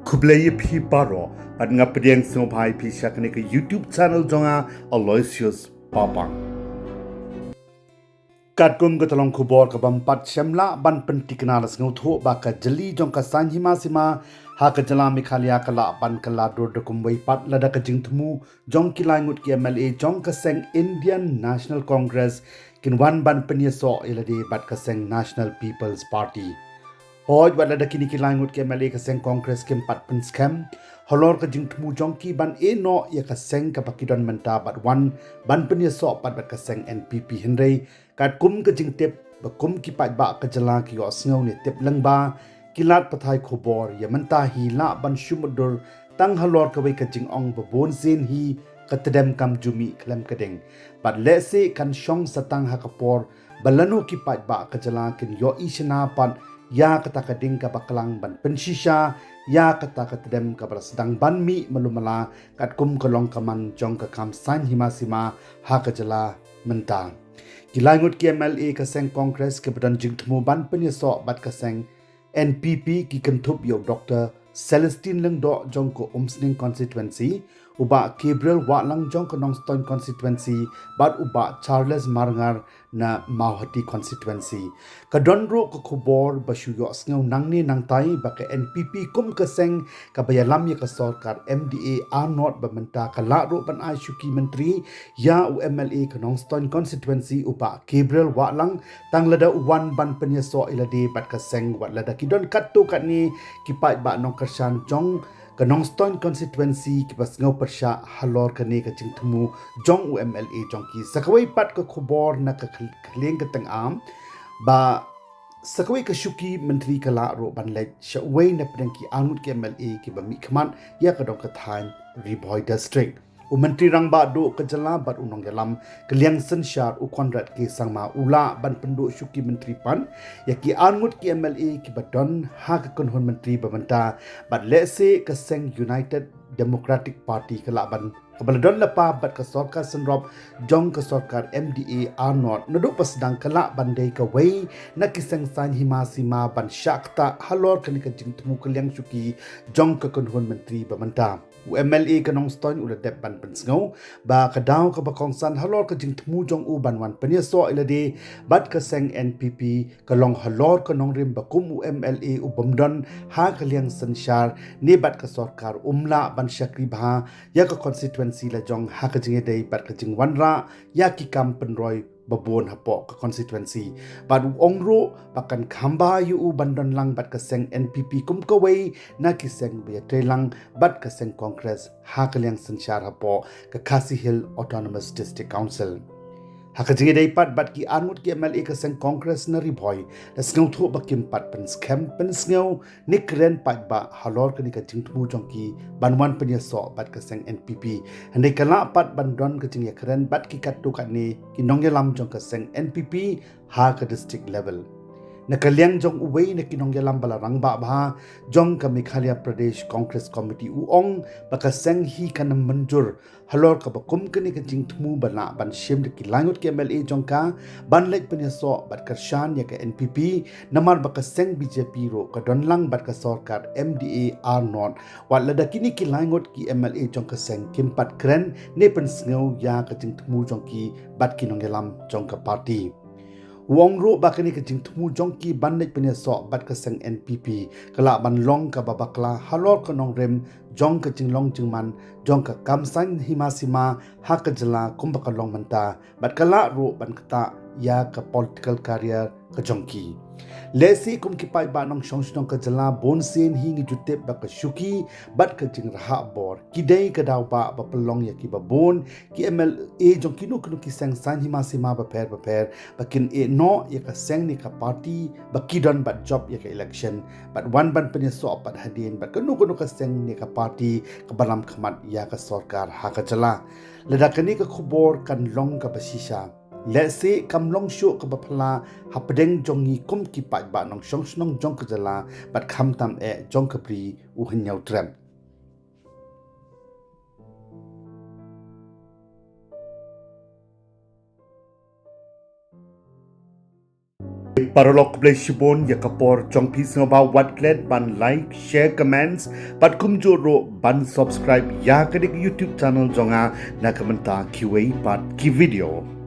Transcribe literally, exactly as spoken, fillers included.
Khublei ïa phi baroh, bad nga pdiang sngewbha ïa phi sha kane ka YouTube channel jong nga, Aloysius Papang. Katkum ka tyllong khubor kaba ym pat shym lah ban pynthikna, la sngewthuh ba ka jylli jong ka saiñ hima sima ha ka jylla Meghalaya ka lah ban kylla dur da kumwei pat lada ka jingthmu jong ki lai ngut ki M L A jong ka seng Indian National Congress kin wan ban pynïasoh ïa lade bad ka seng National People's Party. Hooid, wat lada kine ki lai ngut ki M L A ka seng Congress kim pat pynskhem halor ka jingthmu jong ki ban ïehnoh ïa ka seng kaba ki don mynta bad wan ban pynïasoh pat bad ka seng N P P, hynrei katkum ka jingtip ba kum ki paidbah ka jylla ki ïohsngew ne tip lyngba ki lad pathai khubor, ïa mynta hi lah ban shu mutdur tang halor kawei ka jingong ba bun sien hi ka tdem kam ju mih khlem ka ding. Bad lehse kan shong sa tang ha ka por ba lano ki paidbah ka jylla kin ïohi shynna pat ïa kata ka ding kaba klang ban pynshisha ïa kata ka tdem kaba la sdang ban mih malu mala katkum ka long ka man jong ka kam saiñ hima sima ha ka jylla mynta. Ki lai ngut ki M L A ka seng Congress kiba don jingthmu ban pynïasoh bad ka seng N P P ki kynthup ïa u Doctor Celestine Lyngdoh jong ka Umsning constituency, u Bah Gabriel Wahlang jong ka Nongstoiñ constituency, bad u Bah Charles Marngar na Mawhati constituency. Ka don ruh ka khubor ba shu ïohsngew nangne nangtai ba ka N P P kum ka seng kaba ïalam ïa ka sorkar M D A R nought ba mynta ka lah ruh ban ai shuki myntri ïa u M L A ka Nongstoiñ constituency u Bah Gabriel Wahlang, tang lada u wan ban pynïasoh ïa lade bad ka seng, wat lada ki don katto katne ki paidbah nongkyrshan jong ka Nongstoiñ constituency kiba sngew pyrshah halor kane ka jingthmu jong u M L A jong ki. Sa kawei pat ka khubor na ka khl-, khlieng ka tyngam ba sa kawei ka shuki myntri ka lah ruh ban leit sha uwei na pdeng ki ar ngut ki M L A kiba mihkhmat ïa ka dong ka thaiñ Ri Bhoi District. U Myntri Rangbah Duh ka jylla bad u nongïalam ka liang synshar u Conrad K Sangma u lah ban pynduh shuki myntri pat ïa ki ar ngut ki M L A kiba don ha ka kynhun myntri ba mynta, bad lehse ka seng United Democratic Party ka lah ban, kaba la don lypa bad ka sorkar synrop jong ka sorkar M D A R nought, naduh ba sdang ka lah ban dei kawei na ki seng saiñ hima sima ban shah ktah halor kane ka jingthmu ka liang shuki jong ka kynhun myntri ba mynta. U M L A ka Nongstoiñ u la dep ban pynsngew ba ka daw kaba kongsan halor ka jingthmu jong u ban wan pynïasoh ïa lade bad ka seng N P P ka long halor ka nongrim ba kum u M L A u bym don ha ka liang synshar ne bad ka sorkar um lah ban shakri bha ïa ka constituency la jong ha ka jingïadei bad ka jingwanrah ïa ki kam pynroi ba bun hapoh ka constituency. Bad u ong ruh ba kan kham bha ïa u ban don lang bad ka seng N P P kum kawei na ki seng ba ïatreilang bad ka seng Congress ha ka liang synshar hapoh ka Khasi Hills Autonomous District Council. Ha ka jingïadei pat bad ki ar ngut ki M L A ka seng Congress na Ri Bhoi, la sngewthuh ba kim pat pynskhem pynsngew ne kren paidbah halor kane ka jingthmu jong ki ban wan pynïasoh bad ka seng N P P. Hynrei ka lah pat ban don ka jingïakren bad ki katto katne ki nongïalam jong ka seng N P P ha ka district level. Na ka liang jong uwei na ki nongïalam ba la rangbah bha jong ka Meghalaya Pradesh Congress Committee u ong ba ka seng hi kan ym mynjur halor kaba kum kane ka jingthmu ba lah ban shim da ki lai ngut ki M L A jong ka ban leit pynïasoh bad kyrshan ïa ka N P P, namar ba ka seng B J P ruh ka don lang bad ka sorkar M D A R nought, wat lada kine ki lai ngut ki M L A jong ka seng kim pat kren ne pynsngew ïa ka jingthmu jong ki bad ki nongïalam jong ka party. U ong ruh ba kane ka jingthmu jong ki ban leit pynïasoh bad ka seng N P P ka lah ban long kaba bakla halor ka nongrim jong ka jinglong jingman jong ka kam saiñ hima sima ha ka jylla kumba ka long mynta, bad ka lah ruh ban ktah ïa ka political career ka jong ki. Lehse kum ki paidbah nongshong shnong ka jylla, bun sien hi ngi ju tip ba ka shuki bad ka jingrhah bor ki dei ka daw ba, ba pynlong ïa kiba bun ki M L A jong kino kino ki seng saiñ hima sima bapher bapher ba kin ïehnoh ïa ka seng ne ka party ba ki don bad jop ïa ka election bad wan ban pynïasoh pat hadien bad kano kano ka seng ne ka party kaba lam khmat ïa ka sorkar ha ka jylla. Lada kane ka khubor kan long kaba shisha, lehse kam long shuh kaba phylla hapdeng jong ngi kum ki paidbah nongshong shnong jong ka jylla bad khamtam eh jong ka Bri u Hynñiewtrep. Paralok, khublei shibun ïa ka por jong phi. Sngewbha wat klet ban like, share, comments bad kumjuh ruh ban subscribe ïa kane ka YouTube channel jong nga na ka bynta kiwei pat ki video.